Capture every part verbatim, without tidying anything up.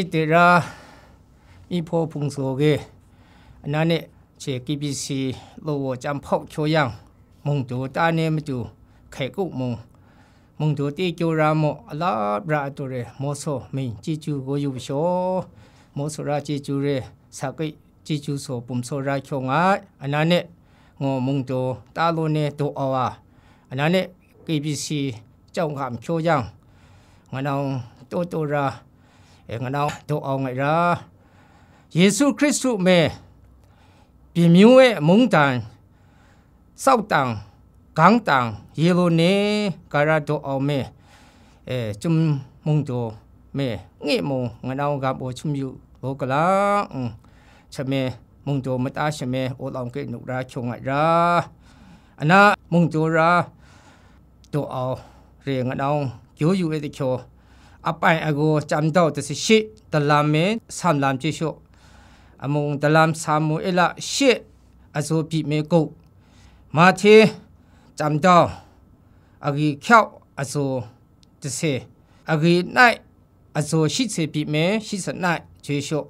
Tera, mihpaw hpung zaw ge, anan e, che K B C law wa chyam hpawk hkyaw yang, mungdaw ta ne matu hkai kuk mung, mungdaw te kyaw ra mu, alap ra atu re, mawsaw ming chyeju gaw yu shaw, mawsaw ra chyeju re, sa kri chyeju saw bum saw ra hkyaw nga ai, anan e, ngaw mungdaw ta law ne daw au a, anan e K B C chyawng hkam hkyaw yang, nganawng taw taw ra, e, nganawng daw au ngai ra. Yesu Hkristu me, bimyu e mungdan, sautang, gangtang, ye law ne, gara daw au me, e, chyum mungdaw me, nge mung, nganawng gam o chyum yu law galang, mm, shame mungdaw mata shame, o lawng ke nuk ra hkyaw ngai ra. Ana mungdaw ra, daw au re nganawng gyaw yu e dahkyaw, apai agaw chyam dau dasa shi, dalam me san lam chye shaw, amung dalam Samuela shi, azaw byi me guk, Mahte chyam dau, agwi hkyau azaw dase, agwi nai azaw shi se byi me shi sanai joi shaw,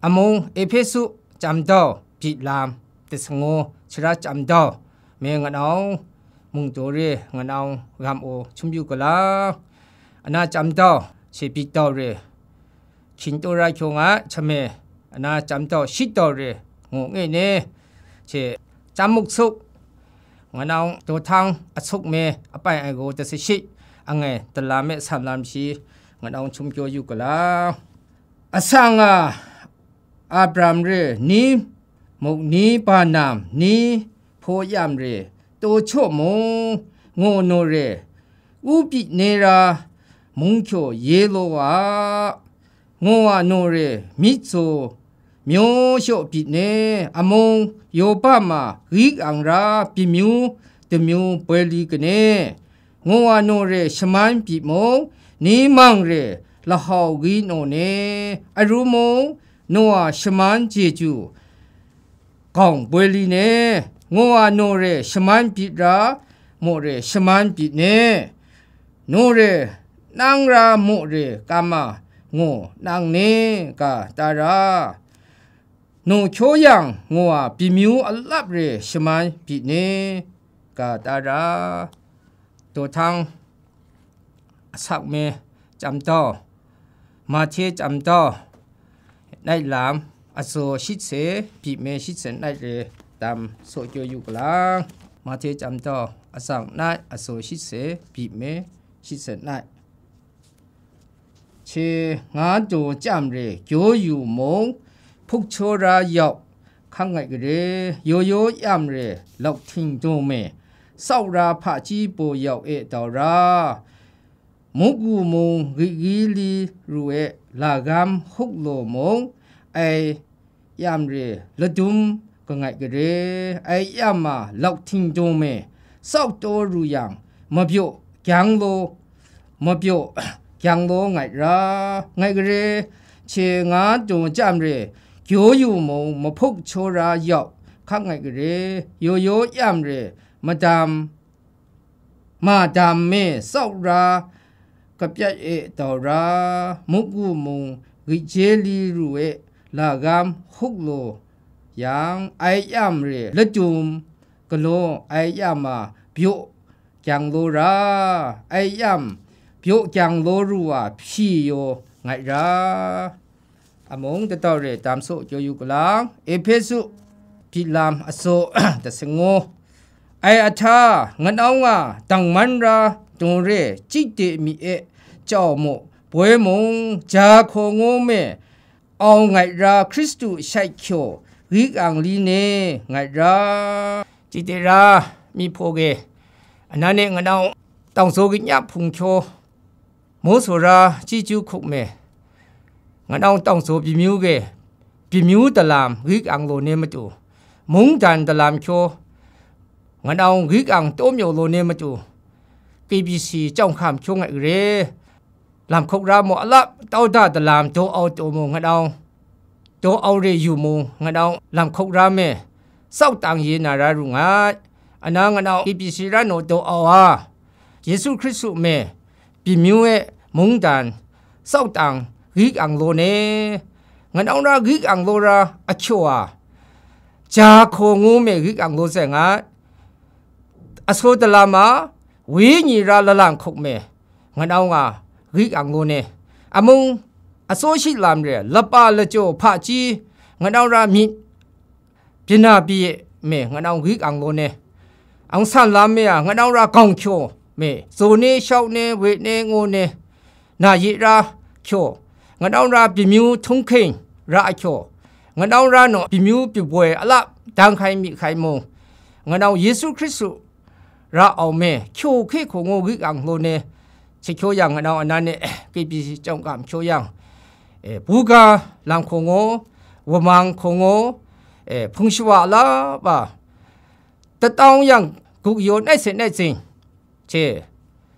amung Ehpesu chyam dau byi lam dasangaw sara chyam dau me nganawng mungdaw re nganawng gam o chyum yu galang, ana chyam dau she byi dau re hkyin taw ra hkyaw nga ai, shame ana chyam dau shi dau re ngu nge ne, she chyam muk suk, nganawng dawhtang asuk me apai agaw dasa shi, angai dalam me san lam shi, nganawng chyum kyaw yu galang. Asang a, Abraham re, ni muk ni banam ni hpaw yam re, taw chaw mung, ngaw naw re, u byi ne ra, mung hkyaw ye law a, ngaw a naw re, myit zaw, myaw shaw byi ne, amung yaw ba ma, gik ang ra, bimyu damyu boi li kane, ngaw a naw re, shaman byi mung, ni mang re, lahau gwi naw ne, aru mung, naw a shaman jeju, gawng boi li ne, ngaw a naw re shaman byi ra, maw re shaman byi ne, naw re nang ra maw re kam a, ngaw nang ne ga ta ra, naw hkyaw yang ngaw a bimyu alap re shaman byi ne ga ta ra, dawhtang asak me chyam dau, Mahte chyam dau, nai lam, azaw shi se, byi me shi se nai re, dam saw kyaw yu galang. Mahte chyam dau, asak nai, azaw shi se, byi me shi se nai. Hpye nga daw chyam re, gyaw yu mung, hpuk chaw ra yau, hkang ngai gare, yaw yaw yam re, lauk hting daw me, sau ra hpaji baw yau e dau ra, muk gu mung, gri gri li ru e, lagam huk law mung, ai yam re, ladum kangai gare, ai yam a lauk hting daw me, sau taw ru yang, mabyaw gyang law, mabyaw gyang law ngai ra, ngai gare, hpye nga daw chyam re, gyaw yu mung, mahpuk chaw ra yau, hkang ngai gare, yaw yaw yam re, madam, ma dam me sau ra, kapyat e dau ra, muk gu mung, gri je li ru e, lagam huk law yang, ai yam re, ladum galaw, ai yam a byaw gyang law ra, ai yam byaw gyang law ru a hpyi yaw ngai ra. Amung datau re dam saw kyaw yu galang, Ehpesu byi lam asaw dasangu. Ai ahta, nganawng a dangman ra daw re, chyi de mi e, jau mu, boi mung, ja hkaw ngu me, au ngai ra, Hkristu shai hkyaw, gik ang li ne ngai ra. Chyi de ra, mihpaw ge, anan e nganawng tawng zaw gin ya hpung hkyaw, Mawsaw ra chyeju hkuk me, nganawng tawng zaw bimyu ge, bimyu dalam gik ang law ne matu, mungdan dalam hkyaw, nganawng gik ang taw myaw law ne matu, K B C chyawng hkam hkyaw ngai gare, lam hkuk ra mu alap, tau da dalam daw au taw mu nganawng, daw au re yu mu, nganawng lam hkuk ra me, sau tang ye na ra ru nga ai. Ana nganawng K B C ra naw daw au a, Yesu Hkristu me, bimyu e mungdan, sau tang, gik ang law ne, ngat nang ra gik ang law ra ahkyaw a, ja hkaw ngu me gik ang law tseng a, asaw dalam a, wenyi ra lalang hkuk me, ngat nang a gik ang law ne, amung asaw shi lam re, lapa lachyaw hpaji, ngat nang ra myit byin na pyi e me, ngat nang gik ang law ne, ang san lam me a, ngat nang ra gawng hkyaw me, zaw ne, shau ne, we ne, ngo ne, na ye ra hkyaw, ngat nang ra bimyu htunghking ra ahkyaw, ngat nang ra naw bimyu biboi alap dang hkai mi hkai mung, ngat nang Yesu Hkristu ra au me, hkyaw hke hkaw ngo gik ang law ne, hte hkyaw yang, ngat nang anan e, K B C chyawm kam hkyaw yang, e, buga lang hkaw ngo, wamang hkaw ngo, e, hpung shawa alap a, tatawng yang guk yaw nai se nai zing, hte,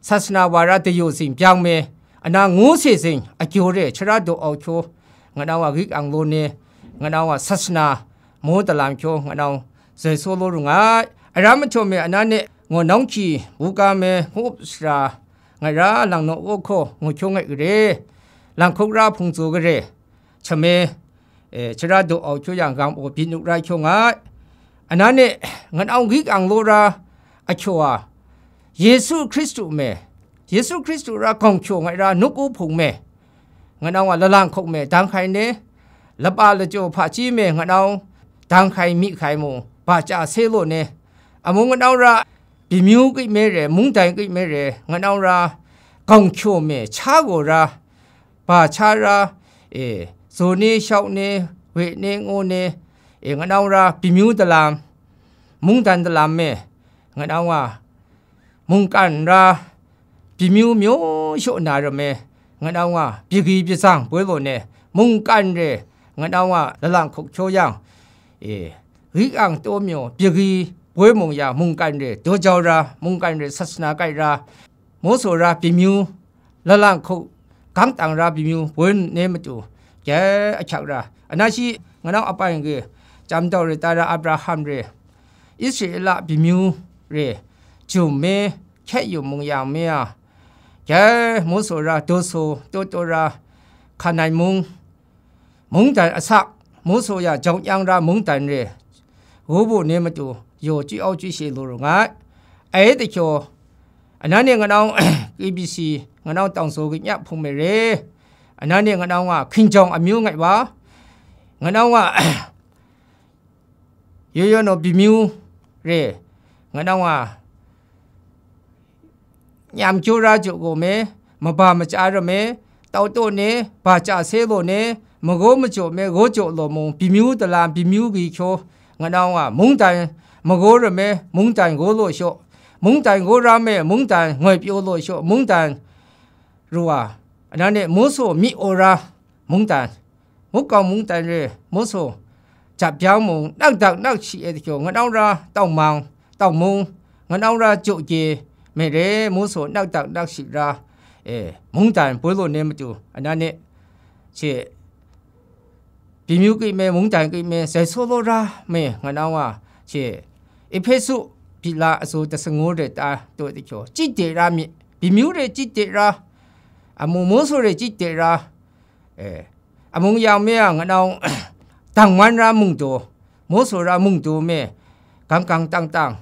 sasana wara dayaw zing byang me, ana ngu se zing agyaw re, shara daw au hkyaw, ngat nang wa gik ang law ne, ngat nang wa sasana maw dalam hkyaw, ngat nang zai saw law ru nga ai. Aram mahtaw me, anan e ngaw nawng hkyi, buga me, ngu up sara, ngai ra lang naw wa hkaw, ngu hkyaw ngai gare, lang hkuk ra hpung tsaw gare, chame, e, shara daw au hkyaw yang, gam aw byin up ra hkyaw nga ai. Anan e, ngat nang gik ang law ra ahkyaw a, Yesu Hkristu me, Yesu Hkristu ra gawng hkyaw ngai ra, nuk u hpung me, ngat nang wa lalang hkuk me, dang hkai ne, lapa lachyaw hpaji me, ngat nang dang hkai mi hkai mung, ba ca se law ne, amung ngat nang ra bimyu gyi me re, mungdan gyi me re, ngat nang ra gawng hkyaw me, cha gaw ra, ba cha ra, e, zaw ne, shau ne, we ne, ngo ne, e, ngat nang ra bimyu dalam, mungdan dalam me, ngat nang wa mungkan ra, bimyu myaw shaw na ram e, ngat nang wa byagi byazang boi law ne, mungkan re, ngat nang wa lalang hkuk hkyaw yang, e, gik ang taw myaw byagi boi mung ya, mungkan re daw jau ra, mungkan re sasana kai ra, maw saw ra bimyu, lalang hku gang tang ra bimyu boi ne matu, gye ahkyak ra, ana shi nganau apai n-, ge, Chyamdau re, tara Abraham re, Israela bimyu re, jum me, hkye yu mung yang me a, gye maw saw ra daw saw, taw taw ra, hkan ai mung, mungdan asak, maw saw ya jawng yang ra mungdan re, gu bu ne matu, yaw chyu au chyu she lu ru nga ai. Ai dahkyaw, anan e nganau K B C, nganau tawng saw gin ya hpung me re, anan e nganau nga hkinjawng amyu ngai wa, nganau nga yoyo naw bimyu re, nganau nga nyam kyu ra jaw gaw me, maba maja ra me, tau taw ne, ba ca se law ne, magaw majaw me, gaw jaw law mung, bimyu dalam, bimyu gyi hkyaw, nganau nga mungdan magaw ra me, mungdan gaw law shaw, mungdan gaw ra me, mungdan ngoi pyaw law shaw, mungdan ru wa, anan e maw saw mi aw ra, mungdan, mukau mungdan re, maw saw, jap byang mung, nak dak nak shi e dahkyaw, nganau ra tawng mang, tawng mung, nganau ra jaw gye me re, maw saw, nak dak nak shi ra, e, mungdan boi law ne matu, anan e, she, bimyu gyi me, mungdan gyi me, zai saw law ra me, nganau nga, she, Ehpesu byi la asu dasangu re ta taw dahkyaw, chyit de ra mi, bimyu re chyit de ra, amu maw saw re chyit de ra, e, amung yang me a nganau, dangman ra mungdaw, maw saw ra mungdaw me, gang gang tang tang,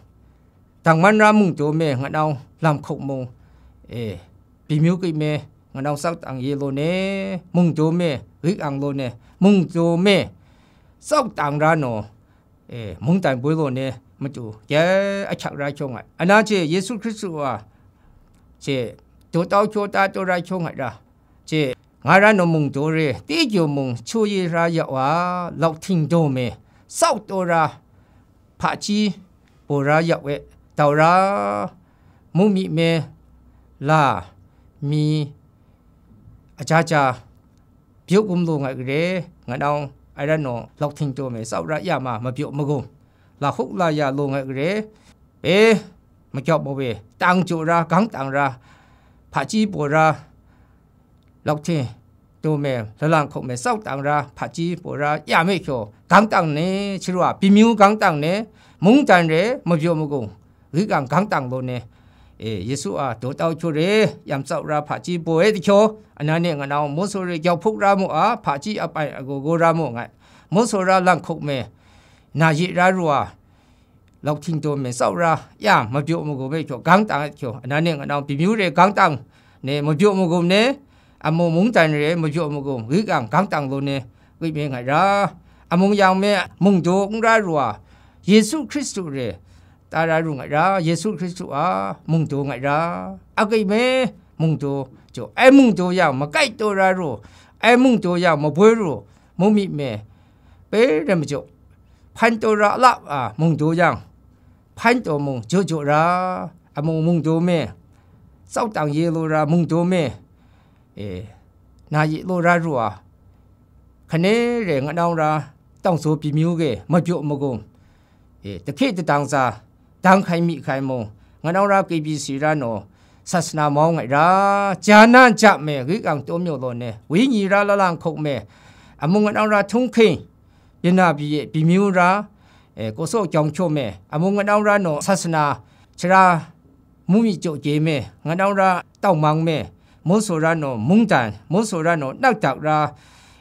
dangman ra mungdaw me nganau lam hkuk mung, e, bimyu gyi me, nganau tsawk tang ye law ne, mungdaw me, gyi ang law ne, mungdaw me, tsawk tang ra naw, e, mungdan boi law ne, matu, gye ahkyak ra hkyaw nga ai. Ana hte Yesu Hkristu a, hte, daw tau hkyaw ta taw ra hkyaw nga ai ra, hte, nga ra naw mungdaw re, ti kyu mung, chyu ye ra ya wa, lauhting daw me, tsawk taw ra, hpaji, baw ra ya we, dau ra, mu mi me, la, mi, aja ja, byu gum lu ngai gare, nganau, ai ran naw, lauhting taw me, tsawk ra ya ma, mabyu magum, lahuk laya lu ngai gare, pe, makyawp mawe, tang jaw ra, gang tang ra, hpaji baw ra, lauhting taw me, lalang hkuk me, tsawk tang ra, hpaji baw ra, ya me hkyaw, gang tang ni, sharu a, bimyu gang tang ni, mungdan re, mabyu magung, gyi ang gang tang law ni, E, Yesu a daw tau hkyu re, yam tsau ra hpaji baw e tahkyaw, anan e nganau moso re gyau hpuk ra mu a, hpaji apai agaw gaw ra mu nngai. Moso ra lang hkuk me, na ye ra ru a, lauhting daw me tsau ra, ya mabyaw magum e hkyaw, gang tang e hkyaw, anan e nganau bimyu re gang tang ne mabyaw magum ne, amu mungdan re mabyaw magum, gikang gang tang law ne, gwi me ngai ra, amung yang me mungdaw n ra ru a, Yesu Hkristu re, ta ra ru ngai ra, Yesu Hkristu a mungdaw ngai ra, agwi me mungdaw jaw, ai mungdaw yang makai taw ra ru, ai mungdaw yang maboi ru, mu mi me, pe re majaw, hpan taw ra lap a mungdaw yang, hpan taw mung jaw jaw ra, amung mungdaw me, tsau tang ye law ra mungdaw me, e, na ye law ra ru a, hkane re nganau ra, tawng zaw bimyu ge mabyaw magum, e, dahke dadang tsa, dang hkai mi hkai mung, nganau ra K B C ra naw, sasana mau ngai ra, ja nan ja me, gikang taw myaw law ne, wenyi ra lalang hkok me, amu nganau ra htunghking, bina bi e bimyu ra, e, kaw saw gyawng hkyaw me, amu nganau ra naw, sasana, shara, mu mi jaw gye me, nganau ra tawng mang me, moso ra naw, mungdan, moso ra naw, nak dak ra,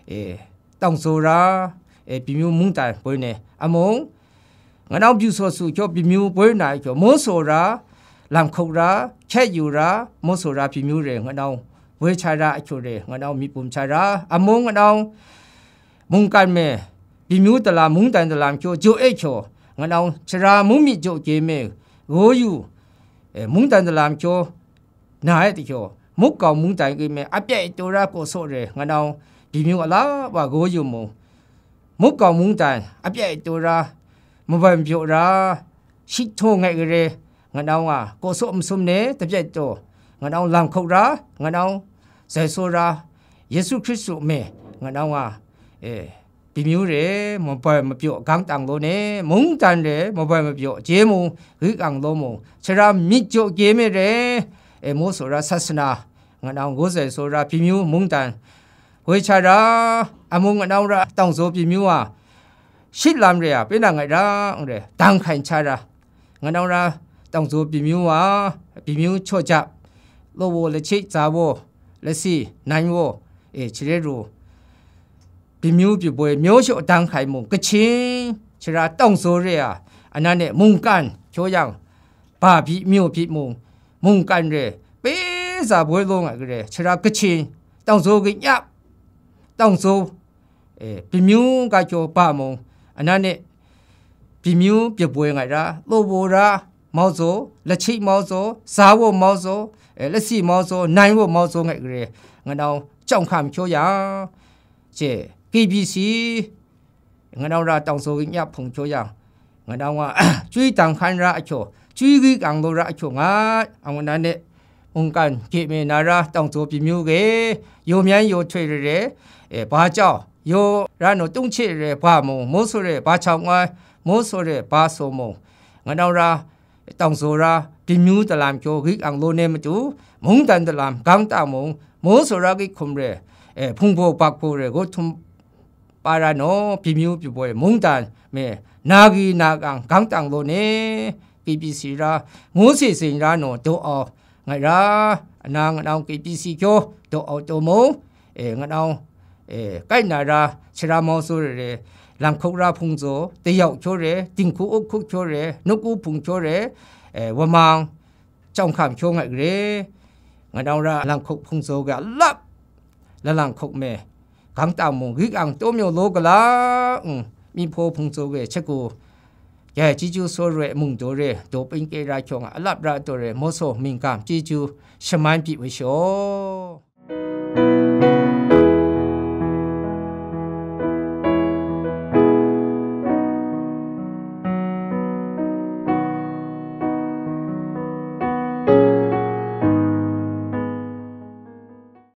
e, tawng zaw ra, e, bimyu mungdan boi ne, amung, nganau byu saw su hkyaw bimyu boi na hkyaw, moso ra, lam hkuk ra, hkyet yu ra, moso ra bimyu re nganau, boi cha ra ahkyaw re nganau, mi pum cha ra, amung nganau, mungkan me, bimyu dalam, mungdan dalam hkyaw, jaw e hkyaw, nganau, shara mu mi jaw gye me, gaw yu, e, mungdan dalam hkyaw, na ai tahkyaw, muk gau mungdan gwi me, apyai taw ra kaw saw re, nganau, bimyu ala wa gaw yu mung, muk gau mungdan, apyai taw ra, mabai mabyaw ra, shi htaw ngai gare, nganau nga, kaw saw masum ne, tapyai taw, nganau, lam hkok ra, nganau, zai saw ra, Yesu Hkristu me, nganau nga, e, bimyu re, mabai mabyaw gang tang law ne, mungdan re, mabai mabyaw je mung, gikang law mung, shara myit jaw gye me re, e, moso ra sasana, nganau, gaw zai saw ra, bimyu mungdan, goi cha ra, amung nganau ra, tawng zaw bimyu a, shit lam re a, pe na ngai ra, n re, dang hkai n cha ra, nganau ra, tawng zaw bimyu a, bimyu chaw jap, law wo, lachik, za wo, lasi, nan wo, e, chire ru, bimyu byi boi myaw shaw dang hkai mung, kaching, shara tawng zaw re a, anan e mungkan, hkyaw yang, ba byi, myaw byi mung, mungkan re, pe za boi law ngai gare, shara kaching, tawng zaw ganyap, tawng zaw, e, bimyu ga hkyaw ba mung, anan e, bimyu byi boi ngai ra, law wo ra, mau zaw, lachik mau zaw, za wo mau zaw, e, lasi mau zaw, nan wo mau zaw ngai gare, nganau, chyawng hkam hkyaw yang, je, K B C, nganau ra tawng zaw ganyap hpung hkyaw yang, nganau nga, chyui dang hkan ra ahkyaw, chyui gikang law ra ahkyaw nga, ang nan e, mungkan, gye me na ra, tawng zaw bimyu ge, yaw myan yaw htoi re re, e, ba jau, yaw ra naw tung hte re re, ba mung, moso re, ba chau ngoi, moso re, ba saw mung, nganau ra, tawng zaw ra, bimyu dalam hkyaw, gikang law ne matu, mungdan dalam, gang tang mung, moso ra gik hkum re, e, hpung baw bak baw re, gaw htum pa ra naw, bimyu byi boi mungdan me, na gi na kang, gang tang law ne, K B C ra, ngu si zing ra naw, daw au, ngai ra, ana nganau K B C hkyaw, daw au taw mung, e, nganau, e, kai na ra, shara mau zaw re re, lam hkuk ra hpung zaw, dayau hkyaw re, dinghku up hkuk hkyaw re, nuku hpung hkyaw re, e, wamang, chyawng hkam hkyaw ngai gare, nganau ra lam hkuk hpung zaw ga lap, lalang hkuk me, gang tang mung, gik ang taw myaw law gala, mm, myi hpaw hpung zaw ge, shagu, ya chyeju saw re, mung daw re, daw pin kye ra hkyaw nga, alap ra taw re, moso, mingkam, chyeju, shaman pyi wa shaw.